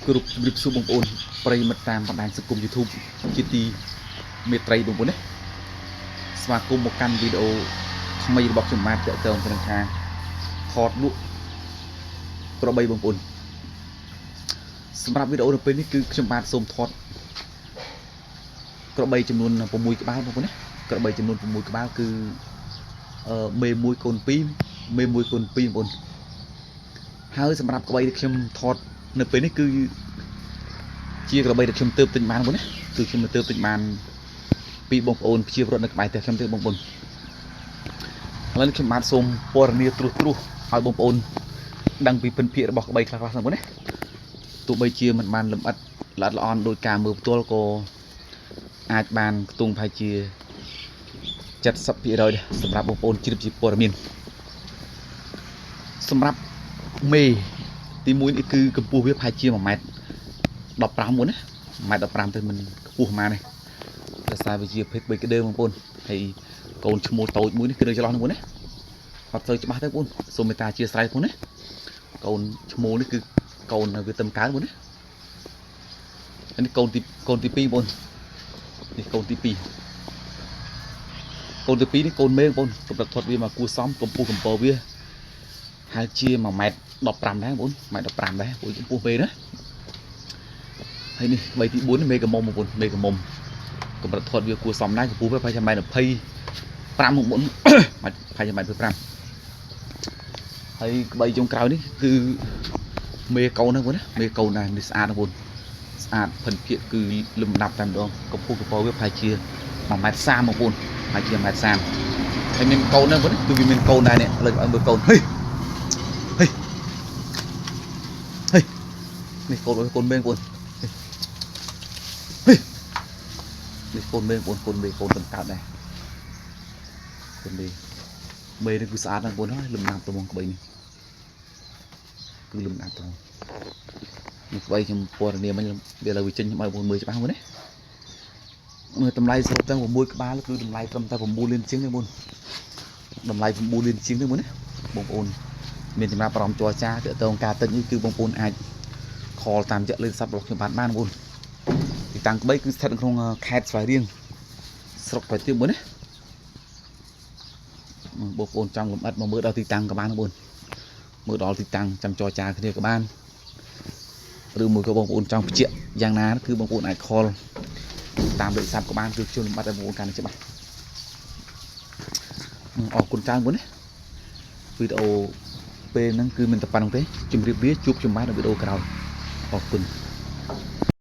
គ្រប់ជម្រាបសួរបងប្អូនប្រិយមិត្តតាមបណ្ដាញសង្គម YouTube ជាទីមេត្រីបងប្អូនណាស្វាគមន៍មកកាន់វីដេអូថ្មីរបស់ខ្ញុំបាទតកតងទៅនឹងការថតលក់ក្របីបងប្អូនសម្រាប់វីដេអូនៅពេលនេះគឺខ្ញុំបាទសូមថតក្របីចំនួន6ក្បាលបងប្អូនណាក្របីចំនួន6ក្បាលគឺអឺមេ1កូន2មេ1កូន2បងប្អូនហើយសម្រាប់ក្របីដែលខ្ញុំថតនៅពេលនេះគឺជាក្របីដែលខ្ញុំទើបទិញបានបងប្អូនណាគឺខ្ញុំទើបទិញបានពីបងប្អូនប្រជាពលរដ្ឋនៅក្បែរផ្ទះខ្ញុំទេបងប្អូនឥឡូវនេះខ្ញុំបាទសូមពណ៌នាត្រួសត្រាសឲ្យបងប្អូនដឹងពីភិនភាគរបស់ក្របីខ្លះៗហ្នឹងបងប្អូនណាទោះបីជាមិនបានលម្អិតល្អិតល្អន់ដោយការមើលផ្ទាល់ក៏អាចបានខ្ទង់ប្រហែលជា70%ដែរសម្រាប់បងប្អូនជ្រាបជាព័ត៌មានសម្រាប់មេទី1នេះគឺកម្ពស់វាប្រហែលជា1ម៉ែត្រ15មុនណា1ម៉ែត្រ15ទៅមិនខ្ពស់ប៉ុន្មានទេដោយសារវាជាភេទបីក្តើបងប្អូនហើយកូនឈ្មោះតូចមួយនេះគឺនៅចន្លោះហ្នឹងបងណាអត់សូវច្បាស់ទេបងប្អូនសូមមេត្តាអធ្យាស្រ័យបងណាកូនឈ្មោះនេះគឺកូនវាទឹមកើបងណានេះកូនទី2បងប្អូននេះកូនទី2កូនទី2នេះកូនមេបងប្អូនកម្រិតធាត់វាមកគួសមកម្ពស់កម្ពើវាហើយជា1ម៉ែត្រ15ដែរបងប្អូន1ម៉ែត្រ15ដែរព្រោះកម្ពស់មេណាហើយនេះ3ទី4នេះមេកមុំបងប្អូនមេកមុំកម្រិតធាត់វាគួសមដែរកម្ពស់វាប្រហែលជា1ម៉ែត្រ25បងប្អូនម៉ែត្រប្រហែលជា1ម៉ែត្រ25ហើយក្បីចុងក្រោយនេះគឺមេកូនហ្នឹងបងណាមេកូនដែរនេះស្អាតណាស់បងស្អាតភិនភាកគឺលំដាប់តែម្ដងកម្ពស់កម្ពស់វាប្រហែលជា1ម៉ែត្រ30បងប្អូនប្រហែលជា1ម៉ែត្រ30ហើយមានកូនហ្នឹងបងគឺវាមានកូនដែរនេះឥឡូវឲ្យមើលកូនហេហេហេនេះកូនកូនមេបងប្អូនហេនេះកូនមេបងប្អូនកូនមេកូនតំកើតដែរកូនមេមេនេះគឺស្អាតណាស់បងប្អូនហើយលំដាប់ទៅហ្មងក្បីនេះគឺលំដាប់ទៅនេះក្បីខ្ញុំពណ៌នាមិញវាលើវាចេញខ្ញុំឲ្យបងប្អូនមើលច្បាស់មើលណាមើលតម្លៃសរុបទាំង6ក្បាលគឺតម្លៃត្រឹមតែ9លានជាងទេបងប្អូនតម្លៃ9លានជាងទេបងណាបងប្អូនមានចំណាប់អារម្មណ៍ចរចាទាក់ទងការទិញនេះគឺបងប្អូនអាច call តាមរយៈលេខទូរស័ព្ទរបស់ខ្ញុំបានបានបងប្អូនទីតាំងក្បីគឺស្ថិតនៅក្នុងខេត្តស្វាយរៀងស្រុកប្រទៀបបងណាបងប្អូនចង់លំអិតមកមើលដល់ទីតាំងក៏បានបងប្អូនមើលដល់ទីតាំងចាំចរចាគ្នាក៏បានឬមួយក៏បងប្អូនចង់បញ្ជាក់យ៉ាងណាគឺបងប្អូនអាច call តាមលេខទូរស័ព្ទក៏បានគឺខ្ញុំលំអិតឲ្យបងប្អូនកាន់តែច្បាស់អរគុណច្រើនបងណាវីដេអូពេលហ្នឹងគឺមានតែប៉ុណ្្នឹងទេជម្រាបលាជួបខ្ញុំបាទនៅវីដេអូក្រោយអរគុណ។